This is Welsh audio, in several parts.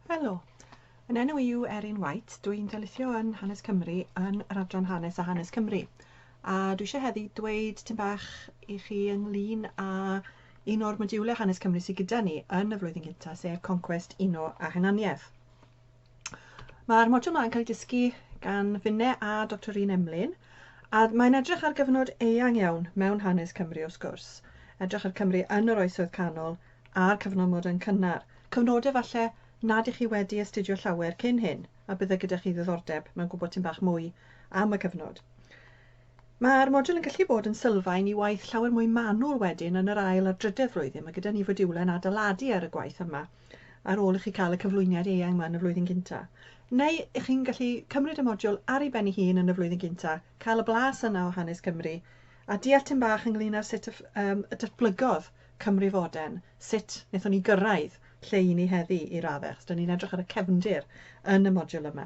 Helo, yn enw i yw Erin White, dw i'n darlithio yn Hanes Cymru yn yr adran Hanes a Hanes Cymru. A dwi eisiau heddi dweud tipyn bach i chi ynglyn â un o'r modiwlau Hanes Cymru sydd gyda ni yn y flwyddyn gyntaf, sef Concwest, Uno a Hunaniaeth. Mae'r modiwl yma yn cael ei dysgu gan finne a Dr Rhun Emlyn, a mae'n edrych ar gyfnod eang iawn mewn hanes Cymru wrth gwrs. Edrych ar Cymru yn yr Oesoedd Canol a'r cyfnod modern cynnar, cyfnodau falle nad ych chi wedi astudio llawer cyn hyn a bydde gyda chi ddiddordeb mewn gwybod tipyn bach mwy am y cyfnod. Mae'r modiwl yn gallu bod yn sylfaen i waith llawer mwy manwl wedyn yn yr ail a'r drydedd flwyddyn. Mae gyda ni fodiwlau yn adeiladu ar y gwaith yma ar ôl i chi cael y cyflwyniad eang yma yn y flwyddyn gyntaf. Neu ych chi'n gallu cymryd y modiwl ar ei ben ei hun yn y flwyddyn gyntaf, cael y blas yna o hanes Cymru, a deall tipyn bach ynglyn â sut y, um, y datblygodd Cymru fodern, sut wnaethon ni gyrraedd lle i ni heddi i raddau, achos dan ni'n edrych ar y cefndir yn y modiwl yma.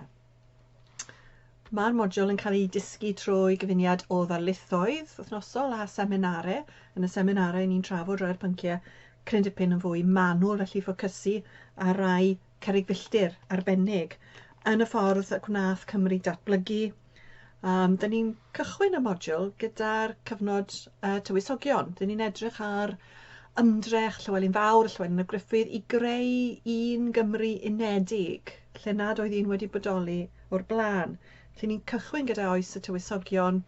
Mae'r modiwl yn cael ei dysgu trwy gyfuniad o ddarlithoedd wythnosol a seminarau. Yn y seminarau ni'n trafod rhai'r pynciau cryn dipyn yn fwy manwl, felly ffocysu ar rai cerrig filltir arbennig yn y ffordd y gwnaeth Cymru datblygu. Dyn ni'n cychwyn y modiwl gyda'r cyfnod tywysogion. Dyn ni'n edrych ar ymdrech Llywelyn Fawr, Llywelyn ap Gruffydd i greu un Gymru unedig, lle nad oedd un wedi bodoli o'r blaen. Felly ni'n cychwyn gyda oes y tywysogion,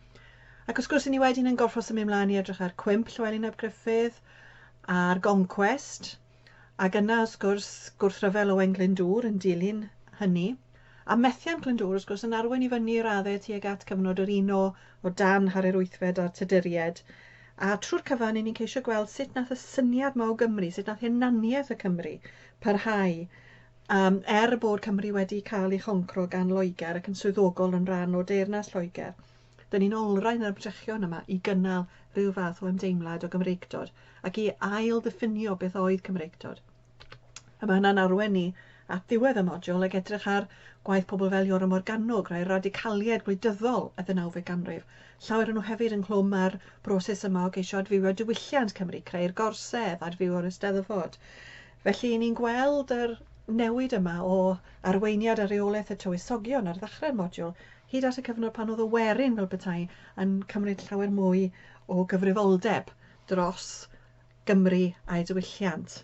ac wrth gwrs, ni wedyn yn gorfod symud ymlaen i edrych ar cwymp Llywelyn ap Gruffydd, a'r goncwest, Ac yna, wrth gwrs, gwrthryfel Owain Glyndŵr yn dilyn hynny. A methiant Glyndŵr, wrth gwrs, yn arwain i fyny i raddau tuag at cyfnod yr uno o dan Harri'r Wythfed a'r Tuduriaid. A trwy'r cyfan, 'y ni'n ceisio gweld sut nath y syniad 'ma o Gymru, sut nath hunaniaeth y Cymry parhau, um, er bod Cymru wedi cael ei choncro gan Loegr ac yn swyddogol yn rhan o deyrnas Lloegr. Dyn ni'n olrhain yr ymdrechion yma i gynnal rhyw fath o ymdeimlad o Gymreictod ac i ail-ddiffinio beth oedd Cymreictod. A mae hynna'n arwain ni at ddiwedd y modiwl ac edrych ar gwaith pobl fel Iora Morgannwg, rhai radicaliaid gwleidyddol y ddeunawfed ganrif. Llawer o'n nhw hefyd ynghlwm â'r broses yma o geisio adfywio diwylliant Cymru, creu'r gorsedd, adfywio'r Eisteddfod. Felly, ni'n gweld yr newid yma o arweiniad a rheolaeth y tywysogion ar ddechrau'r modiwl hyd at y cyfnod pan oedd y werin fel petai yn cymryd llawer mwy o gyfrifoldeb dros Gymru a'i diwylliant.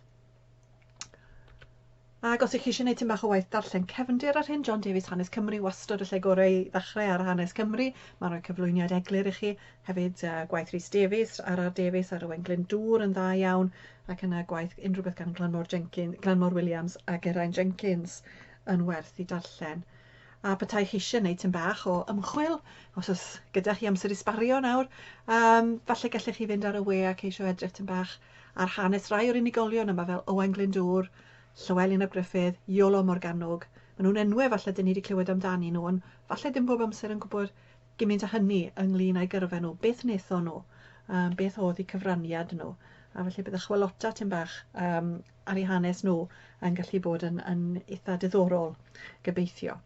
Ac os ych chi eisiau gwneud tipyn bach o waith darllen cefndir ar hyn, John Davies Hanes Cymru wastad y lle gorau i ddechrau ar Hanes Cymru. Mae'n rhoi cyflwyniad eglur i chi. Hefyd uh, gwaith Rhys Davies, R.R. Davies ar Owen Glyndŵr yn dda iawn, ac yna gwaith unrhyw beth gan Glanmor, Jenkins, Glanmor Williams a Geraint Jenkins yn werth i darllen. A petai chi eisiau gwneud tipyn bach o ymchwil, os oes gyda chi amser i sbario nawr, um, falle gallech chi fynd ar y we a ceisio edrych tipyn bach ar hanes rai o'r unigolion yma fel Owain Glyndŵr, Llywelyn ap Gruffydd, Iolo Morgannwg. Maen nhw'n enwau falle dyn ni wedi clywed amdanyn nhw, ond falle dim bob amser yn gwybod gymaint â hynny ynglyn â'i gyrfa nhw, beth wnaethon nhw, um, beth oedd eu cyfraniad nhw. A felly bydd y chwilota tipyn bach um, ar eu hanes nhw yn gallu bod yn, yn eitha diddorol, gobeithio.